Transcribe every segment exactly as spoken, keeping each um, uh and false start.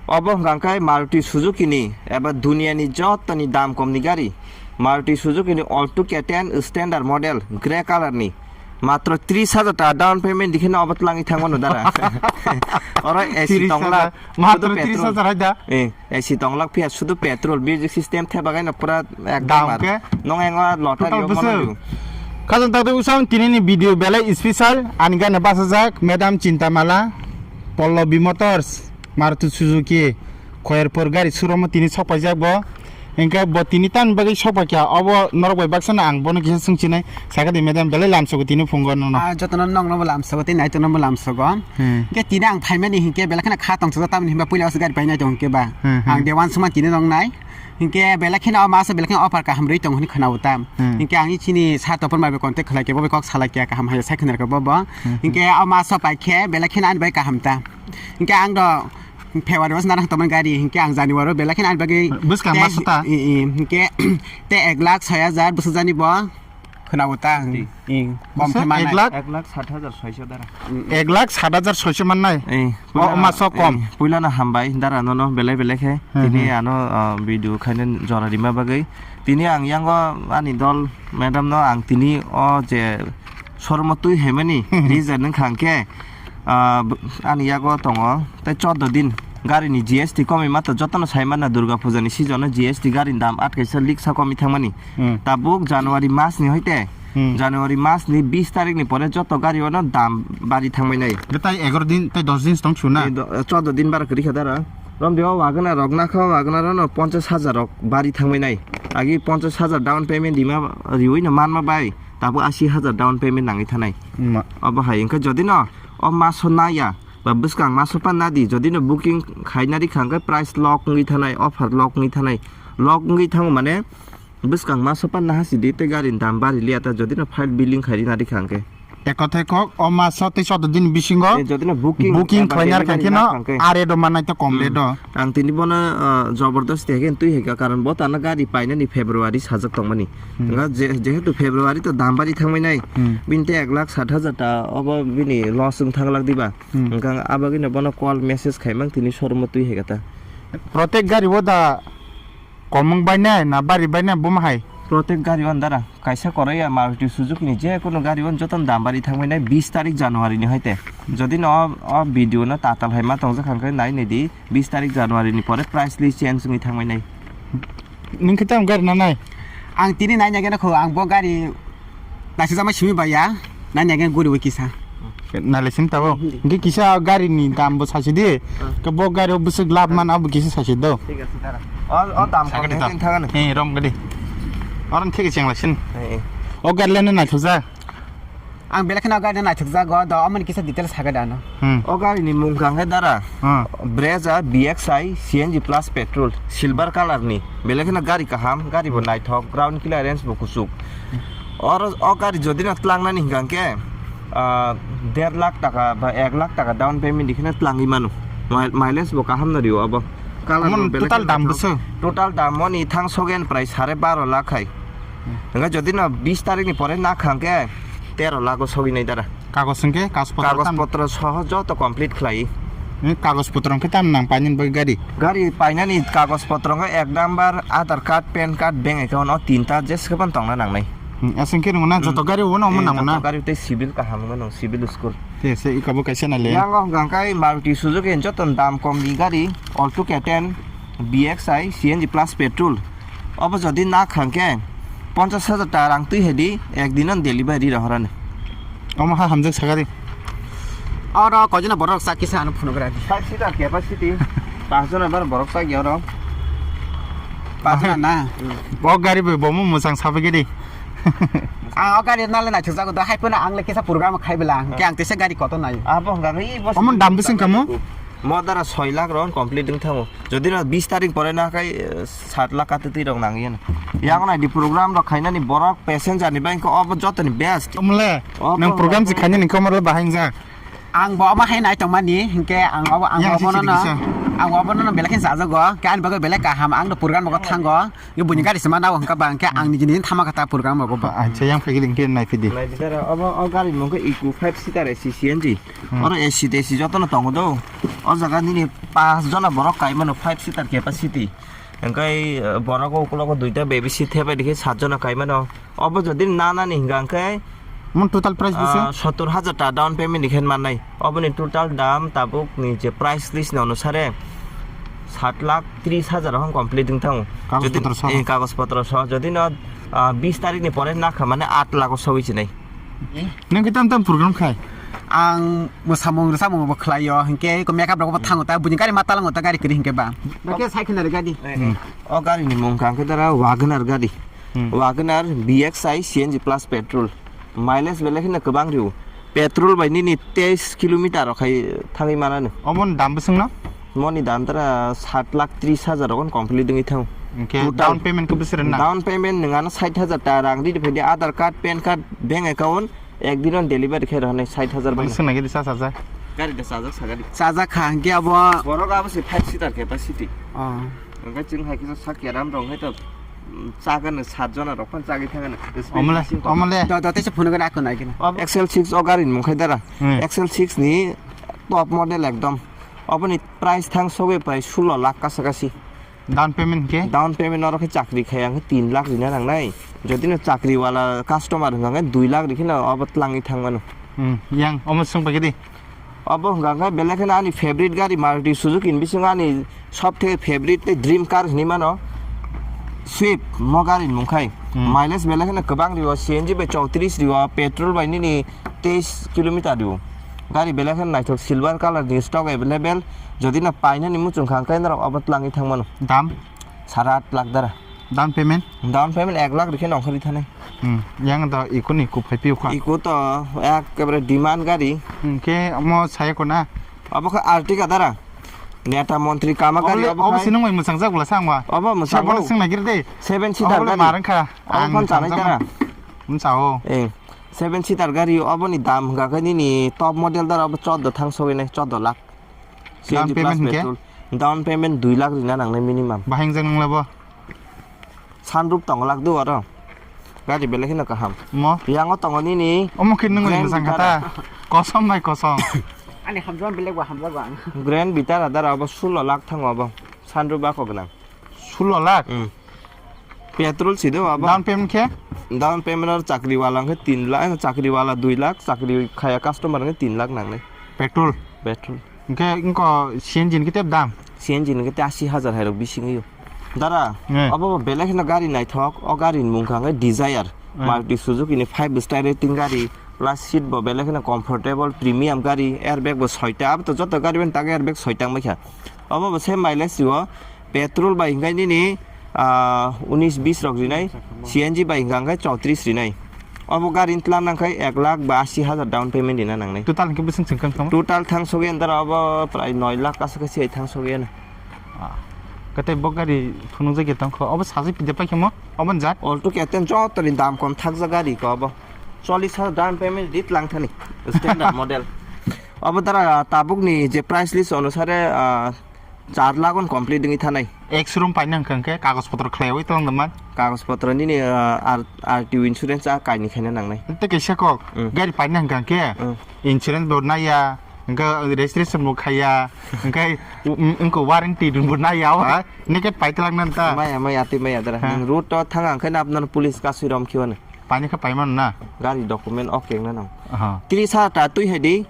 Obo hwnkha khe Maruti Suzuki ni eba duniya ni joto ni dam kom ni gari, Maruti Suzuki ni Alto K ten standard model grey color ni, matro tris hajar taka down payment dikhe no obo twlangwi thangmano dara. Oro A C tris hajar, tonglak, matro sudu tris hajar petrol. Hai da? Eh, A C tonglak phiya sudu petrol, music system the bagwi no pura ekdom dam ar. Khe? Nong engo lottery total o bwswk? Mono. Khajang tagwi usang tini ni video belai special, ani gana bachajak Madam Chintamala, Pallavi Motors, Maruti Suzuki, Khoyerpur gari showroom o tini sok paijak bo. Hinkhe bo tini tamni bagwi sok paikha, obo norok bai baksa no ang bono kisa swngchinai. Sakha di madam, belai lamsogo tini phungo nono. Ah, jotono nokno bo lamsogo, tei naitono bo lamsogo. Hmm. Hinkhe tini ang phaimani hinkhe belai kheno kha tongthokjak, tamni hinba puila o se gari painai tong hinkhe ba. Hmm, hmm. Ang dewan suma tini nongnai. Hinkhe belai kheno o maso belai kheno offer kaham rwi tongo hinwi khwnao ta. Hmm. Hinkhe ang chini sir topor bai contact khlai khe bo bai kok salai khe kaham hai sai khna rwkha bo bo. Hmm, hmm. Hinkhe o maso paikhe belai kheno ani bai kaham ta. Hinkhe ang do February o narang tongmani gari, hinkhe ang January o belai kheno ani bagwi bwskang te, maso ta? I, i, hinkhe te ek lakh soi hajar bwsajani bo khwnao ta ang. Di. I, kom Bwswk khe manai. Ek lakh? Ek lakh sat hajar soiso dara. Mm, mm. Ek lakh sat hajar soiso mannai? Eh, o, puila, maso kom? Eh, puila no hambai dara nono belai belai khe. Hmm, tini hmm. Ano, ah, video khaina jora rima bagwi. Tini ang yango ani dol madam no ang tini o je showroom o twi hemani reason wngkha hwnkhe, ah, b-, ani yago tongo tei chordo din gari ni G S T komwi mato jotono sai mano Durga Puja ni season o G S T gari ni dam atkaisa liksa komwi thangmani. Hmm. Tabuk January mas ni hoite, hmm, January mas ni bis tarik ni pore joto gari o no dam bari thangmai nai. Tei egaro din tei dos din tong suna. Tei do-, chordo din bara kwrwi kha dara. Romdi o Wagoner rok nakha, Wagoner o no ponchas hajar rok bari thangmai nai. Agi ponchas hajar down payment rima riwi no manma bai. Tabuk asi hajar down payment nangwi thanai. Ma- Obo hai wngkha jodi no o maso naya ba bwskang maso pan nadi, jodi no booking khaina rikha hwnkhe price lock wngwi thanai, offer lock wngwi thanai. Lock wngwi thango mane bwskang maso pan naha sidi tei gari ni dam bari liya ta, jodi no file billing khai rina rikha hwnkhe. Ek kothai kok, o maso tei chordo din bisingo eh, jodi no booking, booking eba khlaina delivery rikha hwnkhe no nakha hwnkhe. A rate o manai to kom rate o. Hmm. Ang tini bono, ah, jobordosti hai khe twi hai kha, karon bo tano gari painani February sajak tongmani. Hmm. Nga je-, jehetu February to dam bari thangmai nai. Hmm. Bini tei ek lakh sat hajar ta obo bini loss wng thang lak diba. Hmm. Wngkha ang abagwino bono call message khaimang tini showroom o twi hai kha ta. Protek gari o da komung bai nai na bari bai nai buma hai? Protek gari o andara kaisa koroi ya Maruti Suzuki ni je kono gari o joto dam bari thangmai nai bis tarik January ni hoite. Jodi no o, o video no tatal hai ma tongjak hwnkhe nai nai di. Bis tarik January ni pore price list change wngwi thangmai nai. Nwng khe tamo gari nanai? Ang tini naina gana kho, ang bo gari naisajama simi baya, naina gana guriwi kisa. Nalaisin tabo. Hindi. Hingke kisa gari ni dam bo sasi di. Ah. Ke bo gari o bwswk lab man abo kisa sasi do. Thik ase, dara. O, o dam sakadi kok to. Thang thang. He, rom gadi. Oran thik cheng lasin. He, he. O gari lene naithokjak. Ang belai kheno gari naithokjago do, amoni kisa details saga dano. Hmm. O gari ni mung kang khe dara. Hmm. Brezza B X I C N G plus petrol, silver color ni. Belai kheno gari kaham, gari bo naithok, ground clearance bo kuchuk. Oro o gari jodi no tlangnani hingkang khe, ah, der lakh taka ba ek lakh taka down payment dikheno tlangwi mano. Mile-, mileage bo kaham no rio abo. Color bo belai kheno naithok. Amon total dam bwswk? Total dam moni thang sogen prai sare baro lakh hai. Hingke jodi no bis tarik ni pore na khang khe tero lakh o sogwi nai dara. Kagoj hingke kagoj potro tam? Kagoj potro soho joto complete khlai. Ni kagoj potro hingke tam nang painani bagwi gari? Gari painani kagoj potro hingke ek number, Aadhaar card, pan card, bank account o tinta jesa khe phano tongna nangnai. Hmm, aswk khe rwngo na joto gari o no omo nango na? Joto gari tei civil kaham wngwi nang civil score. Te se ika bo kaisa na le. Yang o hingka khe Maruti Suzuki joto dam kom ni gari, Alto K ten, B X I, C N G plus petrol. Obo jodi na khang khe ponchas hajar taka rang twi hai di, ek din on delivery rohorani. Omo ha hamjak sagari. Oro kojina borok sa kisa ano phunuk radi. Five seater capacity. Panch jona bar borok sa gi oro. Panch jona na. Bo gari bo bomo musang sabai gidi. Ang o gari nale naithok jago do hai phano ang le kisa program khai bela. Ke ang tesa gari koto nai. Abo hwnka khe i bos. Omo dam bising kamo? Mo dara soi lakh ron complete wng thango. Jodi no bis tarik pore na khai, eh, sat lakh kati twi rok nang yen. Yang nai di program rok khainani borok passenger ni bank o obo joto ni best. Omle, obo nang program si khainani khamar le bahai jak. Ang bo omo hai nai tongmani, hinkhe ang obo, ang yang obo si no chiri no. Kisa. Ang obo no belai khe chajago, khe ani bagwi belai kaham, ang no program rogo thango. Yo buini gari se ma nao hwnkha ba, hwnkhe ang niji niji thama kha ta program rogo ba. Acha, yang phai gidi hwnkhe nai phidi. Nai bidara, obo, o gari mung khe Eeco five seater A C C N G. Hmm. Oro A C te A C joto no tongo do. O jaga nini pas jona borok kai mano, five seater capacity. Hwnkhe, eh, borok o ukulogo duita baby seat thepai dikhe sat jona kai mano. Obo jodi nanani hwnkha hwnkhe, Mon total price bisi? Ah, sottor hajar ta down payment ni khe mannai. Oboni total dam tabuk ni je price list ni onusare sat lakh tris hajar hong complete wng thango. Kagoj potro soh. Eh, kagoj potro soh. Jodi no, ah, bis tarik ni pore nakha mane aat lakh o sogwi chinai. Nang khe tam tam program khai? Ang mwsamung rwsamung bo khlai o, hinkhe ko makeup rok bo thango ta, buini gari ma talango ta, gari kwrwi hinkhe ba. Ba khe sai khna rw gari. Eh, eh. O gari ni mung kha khe dara Wagoner gari. Hmm. Wagoner B X I C N G plus petrol. Mileage belai kheno kwbang rw. Petrol bai nini teis kilometer rok khai thangwi manano. Omo ni dam bwswk no? Moni dam tara sat lakh tris hajar rok complete wngwi thango. Hwnkhe total down payment khe bwswk rwna? Down payment nwng ano sait hajar ta rang ridi phaidi, Aadhaar card, pan card, bank account, ek din on delivery khe rwnai sait hajar bai. Bwswk nai gidi sa sajak? Gari da sajak sagadi. Sajak kha hwnkhe abo. Borok abo se five seater capacity. Oh. Hwnkhe chwng hai khe sak keram rok hai to, mm, chagano sat jona rok phan chagwi thangano. Omole, omole. Do, do, teisa phone gana ako nai gana. Excel six o gari ni mung khai dara. Hmm. Excel six ni top model ekdom. Oboni price thang sogwi prai sulo lakh kasa kasi. Down payment khe? Down payment oro khe chakri khai ang khe tin lakh rina nangnai. Jodi no chakri wala customer hwnkha khe dui lakh rikhe no obo tlangwi thangmano. Hmm, yang omo swng pai khe di. Obo hwnkha khe belai kheno ani favorite gari Maruti Suzuki ni bisingo ani sob theke favorite tei dream car hinwi mano Swift mo gari ni mung khai. Hmm. Mileage belai kheno kwbang rio, C N G bai chowtris rio, petrol bai nini teis kilometer rio. Gari belai kheno naithok, silver color ni stock available. Jodi no painani muchung kha, hwnkhe norok obo tlangwi thangmano. Dam? Sara aat lakh dara. Down payment? Down payment ek lakh rikhe nongkhorwi thanai. Hmm. Yang da Eeco ni kuphai piu kha. Eeco to ekebare demand gari. Hwnkhe omo saya kona? Obo kha Ertiga dara. Neta montri kama gari obo khai. Obo sinung mai mwchang jak bwla sang wa. Obo mwchang. Bono sing nagir de. Seven seater gari. Marang kha. Obo phan chanai dara. Mchao. Eh. Seven seater gari oboni dam hwnkha khe nini top model dara obo chordo thang sogwi nai, chordo lakh. Down payment hwnkhe? C N G plus petrol. Down payment dui lakh rina nangnai minimum. Bahai wngjak nang labo? Sunroof tongo lakh do oro. Gari belai kheno kaham. Mo? Yango tongo nini. Omo khe nungwi Grand mwchang kha ta. Vitara. Kosom bai kosom. Ani hamjak belai bo hamjak bo ang. Grand Vitara dara obo sulo lakh thango obo. Sunroof bako gwnang. Sulo lakh? Hmm. Petrol si do abo. Down payment khe? Down payment or chakri wala hwnkhe tin lakh, chakri wala dui lakh, chakri khaya customer hwnkhe tin lakh nangnai. Petrol? Petrol. Hwnkhe wngko C N G ni khe tep dam? C N G ni khe te asi hajar hai rok bising yo. Dara, eh, obo bo belai kheno gari naithok, o gari ni mung kha hwnkhe Dzire. Eh. Maruti Suzuki ni five star rating gari, plus seat bo belai kheno comfortable, premium gari, airbag bo soita, abo to joto gari bai tak airbag soita wngbai kha. Obo bo se mileage rio. Petrol bai hwnkhe nini, ah, unis bis rok rinai, C N G bai hwnkha hwnkhe chowtris rinai. Obo gari ni tla nangkhai ek lakh ba asi hajar down payment rina nangnai. Total hwnkhe bwswng chwng kang tamo? Total thang sogwi andar obo prai noi lakh kaisa kaisa thang sogwi ano. Ah. Kate bo gari phunukjagwi tongkho. Obo sajwi pide paikhe mo? Obo ni jat? Alto K ten joto ni dam kom thakjak gari ko obo. Chollis hajar down payment rit lang thani. Standard model. Obo dara tabuk ni je price list onusare, ah, char lakh on complete wngwi thanai. Ek showroom paina hwnkha hwnkhe kagoj potro khlaiwi tong man. Kagoj potro nini, ah, R-, R T O insurance a kaini khaina nangnai. Tei kaisa kok, mm, gari paina hwnkha hwnkhe, mm, insurance bo naiya, hwnkhe registration bo khaiya, hwnkhe, um, wngkhe warranty bo naiya, o ha, naked paitlang nan ta. Maya, maya, twi maya dara. Ha. Nwng road to thang ang khe nap non police kasui rom khiwano. Paini khe paimano na? Gari document ok wngna nang. Aha. Tris hajar ta twi hai di.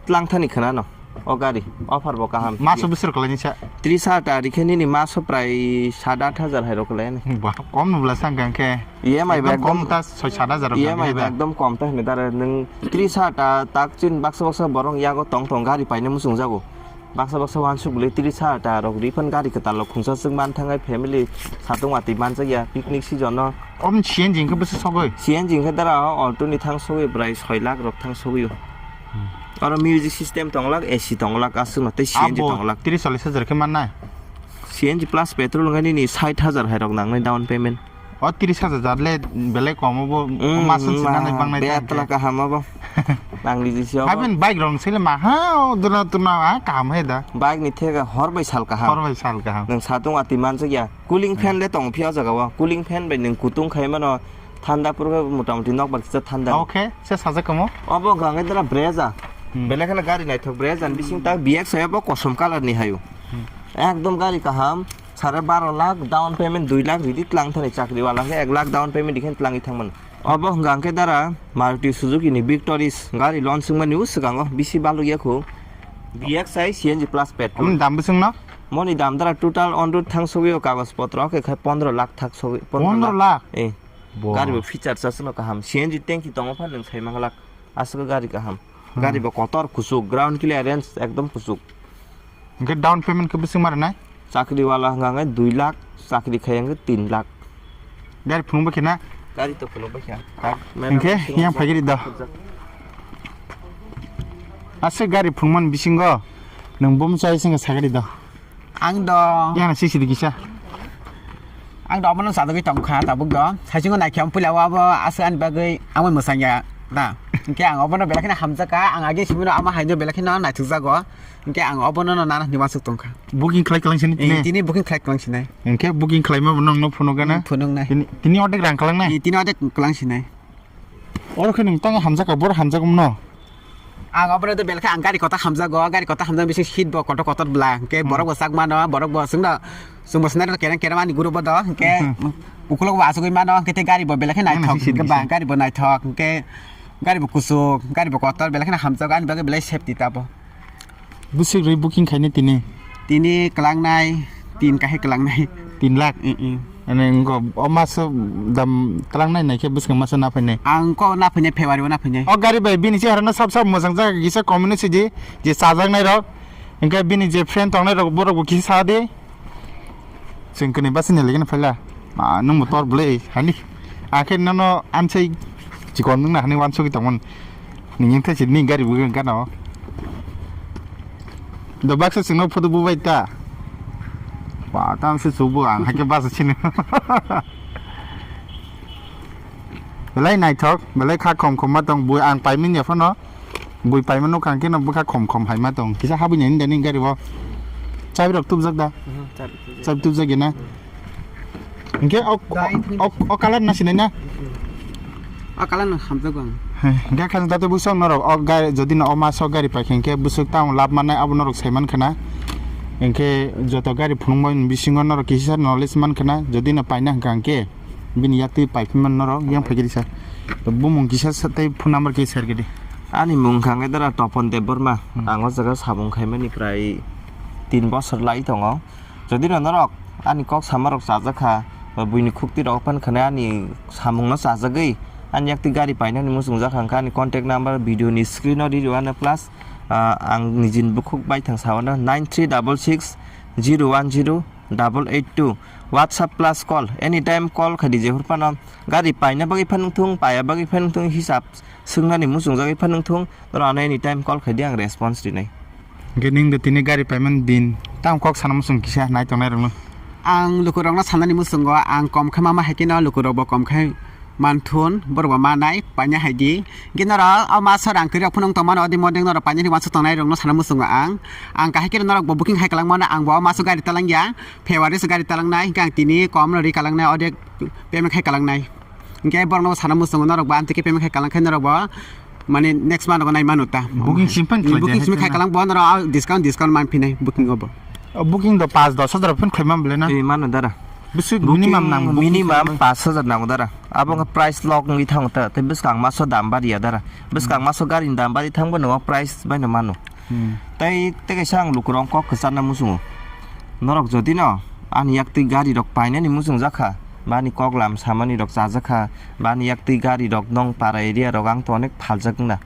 Tlang thani khna no. O gari, offer bo kaham. Maso bwswk kwlaini sa? Tris hajar ta rikhe nini maso prai sat aat hajar hai rok kwlai ani. Ba, kom no bwla sang kang khe. E M I ba ekdom ekdom kom ta soi sat hajar rok E M I ba ekdom kom ta hwnwi dare nwng tris hajar ta tak chin baksa baksa borok yago tong tong gari paina muchung jago. Baksa baksa wansuk bwlwi tris hajar ta rok refund gari kwtal rok khungsa swk man thangai family satung watwi manjakya picnic season no. Om C N G hwnkhe bwswk sogwi? C N G hwnkhe dara o Alto ni thang sogwi bwrai soi lakh rok thang sogwi o. Hmm. Oro music system tong lak, A C tong lak, aswk no tei C N G tong lak. Abo tris chollis hajar khe mannai? C N G plus petrol hwnkhe nini sait hajar hai rok nangnai down payment. O tris hajar le belai kom obo, mm, mas mm, sinani ma, bangnai be tang atla khe. Kaham obo. Tangri jisi obo. Abin bike rong sile ma ha, o duna tuna ha, kaham he da. Bike ni thega hor bai sal kaham. Hor bai sal kaham. Nwng satung ati manjak ya. Cooling fan le tong phiya o jaga o. Cooling fan bai nwng kutung khai mano. Thanda purkhe motamoti nokbar kisa thanda. Okay, se sajak kamo. Obo hwnkha hwnkhe dara Brezza. Hmm. Belai kheno gari naithok Brezza ni bising tak B X I bo kosom colour ni hayo. Hmm. Ekdom gari kaham. Sare baro lakh down payment dui lakh ridi tlang thani chakri wala hwnkhe ek lakh down payment dikhen tlangwi thangmano. Obo hwnkha hwnkhe dara Maruti Suzuki ni Victoris gari launch wngmani o swkango bisi balukya khu B X I C N G plus petrol. Amoni dam bwswk no? Moni dam dara total on road thang sogwi o kagoj potro khe khai pondro lakh thak sogwi, pondro lakh? Eh. Bo. Gari bo features aswkno kaham. C N G tanki tongo phan nwng sai manglak. Aswk gari kaham. Hmm. Gari bo kotor kuchuk, ground clearance ekdom kuchuk. Hwnkhe down payment khe bwswk ma rwnai? Chakri wala hwnkha hwnkhe dui lakh, chakri khai hwnkhe tin lakh. Gari phunuk bai khe na? Gari to phunuk bai kha. Hwnkhe yang phaikhe ri do. Aswk gari phunukmani bisingo nwng bumchai singkhe sakhe ri do. Ang do. Yang na sisi di kisa. Ang do obono sajagwi tongkha tabuk do. Saichungo naikhe ang puila o abo aswk ani bagwi ang bai mwsang ya da. Hwnkhe ang obono belai kheno hamjakha, ang age simi no ama haino belai kheno naithokjago. Hwnkhe ang obono no nana hinwi uansuk tongkha. Booking khlai kwlang sini Eh, tini? Tini booking khlai kwlang sinai. Hwnkhe booking khlaima bo nongno phunuk gana? Hmm, phunuk nai. Tini, tini ordek rang kwlang nai? Eh, tini ordek kwlang sinai. Oro khe nwng tang hamjakha, boro hamjakma no? Ang obono do belkha ang gari kotor hamjago, gari kotor hamjak bising seat bo kotor kotor bla. Hwnkhe Hmm. borok bo sak mano, borok bo chwngno, chwngbo sinai rok kereng kereng ani group bo do. Hwnkhe Hmm. ukulok bo achugwi mano, hwnkhe tei gari bo belai khe Nang naithok, sisi hwnkhe ba dikhe. Gari bo naithok, hwnkhe gari bo kuchuk, gari bo kotor, belai kheno hamjago, ani bagwi belai safety tabo. Bwswk rwi booking khainai tini? Tini kwlangnai, tin kahai kwlangnai. Tin lakh? Mm, mm. Ani wngkha o maso dam twlangnai naikhe bwskang maso na phainai? Ang kok na phainai, February o na phainai. O gari bai bini cheharano sab sab mwchang jak kisa comment o sidi, je chajaknai rok. Hwnkhe bini je friend tongnai rok borok bo kisa sa di. Chwng kwnwi bwswk ni legeno phaila. Ma, nwng bo tor bwlwi hani. Akhe nono ansai chikon nwng na hani uansugwi tongmani. Nini thai si ni gari bo gana o. Do baksa chwngno photo bo bai ta. Ba, tam se chubo ang hakhe basa chini. Belai naithok, belai kha khom khom ma tong bui ang paimani phano. Bui paima nukha hwnkhe no bwkha khom khom hai ma tong. Kisa habwi nai nini gari o. Chabi rok tubjak da? Mhm, chabi tubjak. Chabi tubjak ya na? Hwnkhe o, o, o colour no sinai na? O colour no hamjago ang. Hwnkhe khajang tato bwswk norok o gari, jodi no o maso gari paikha hwnkhe bwswk tamo lab mannai abo norok sai mankha na. Hwnkhe joto gari phunukmani bisingo norok kisa knowledge mankha na, jodi no paina hwnkha hwnkhe. Bini yaktwi paiphi man norok yang phaikhe risa. To bumung kisa sa-, tei phone number khe share khe di. Ani mung kha khe dara Topon Debbarma. Hmm. Ang o jaga samung khaimani prai tin bosor lai tongo. Jodi no norok ani kok sama rok chajak kha, ba buini khukti rok phan khane ani samung no chajagwi ani yaktwi gari painani muchung jak kha, ani contact number video ni screen o ri rw ano plus, ah, ang nijin bukhuk baithang sa ano nine three double six zero one zero double eight two. WhatsApp plus call, anytime call khaidi, jephuru phano gari paina bagwi phano wngthung, paya bagwi phano wngthung, hisab swngnani muchungjagwi phano wngthung, norok ano anytime call khaidi, ang response rinai. Hwnkhe nini tini gari paimani din, tamo kok sana muchung kisa nai tongnai rokno? Ang lukurokno sanani muchungo, ang kom khe ma ma hai kheno lukurokbo kom khe manthun, borokbo manai, paina hai di. Hwnkhe norok o maso rang kwrwi rok phano wng tongmano, odi modeng norok painani uansuk tongnai rokno sana muchungo ang. Ang kahai khe norokbo booking hai kwlangmano, angbo o maso gari talang ya, February se gari talang nai, hwnkhe ang tini kom no ri kwlang nai, ode payment khai kwlang nai. Hwnkhe borokno sana muchungo norokbo amtwi khe payment khai kwlang khe norokbo, mane next month rogo nai mano ta. Booking simi phano khlai Booking de, simi khai hai kwlang bo norok discount, discount man phinai booking obo. O booking do paanch dos hajar phano khlai man bole na? Twi mano dara. Bisi Booking minimum nang, booking minimum khlai man. Paanch hajar nango dara. Abo wngkha price lock wngwi thango ta, tei bwskang maso dam bari ya dara. Bwskang maso gari ni dam bari thangbo no price bai no mano. Hmm. Tei, tei kaisa ang lukurok kok kwcharna muchungo. Norok jodi no ani yaktwi gari rok painani muchungjak kha, ba ani kok lam samani rok chajak kha, ba ani yaktwi gari rok nong para area rok ang to onek phaljak wngna.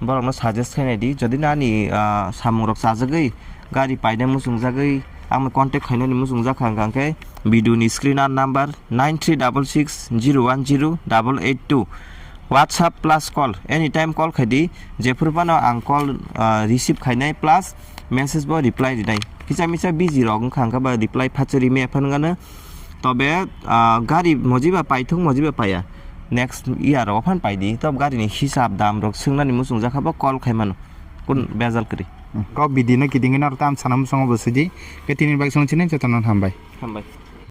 Borokno suggest khainai di, jodi no ani, ah, samung rok chajagwi, gari paina muchungjagwi, ang bai contact khainani muchungjak kha, hwnkha hwnkhe video ni screen o number nine three double six zero one zero double eight two. WhatsApp plus call, anytime call khai di, jephuru phano ang call, ah, receive khainai plus message bo reply rinai. Kisa misa busy rok wngkha, hwnkha ba reply phatsa rimaya phano gana. Tobe, ah, gari mojiba paithung, mojiba paya. Next year o phan pai di, to gari ni hisab dam rok swngnani muchung jakha bo call khai mano. Kun bejal kwrwi. Kok bidi no kiding no tam sana muchung bo sidi. Ke tini bai sung chini jotono hambai. Hambai.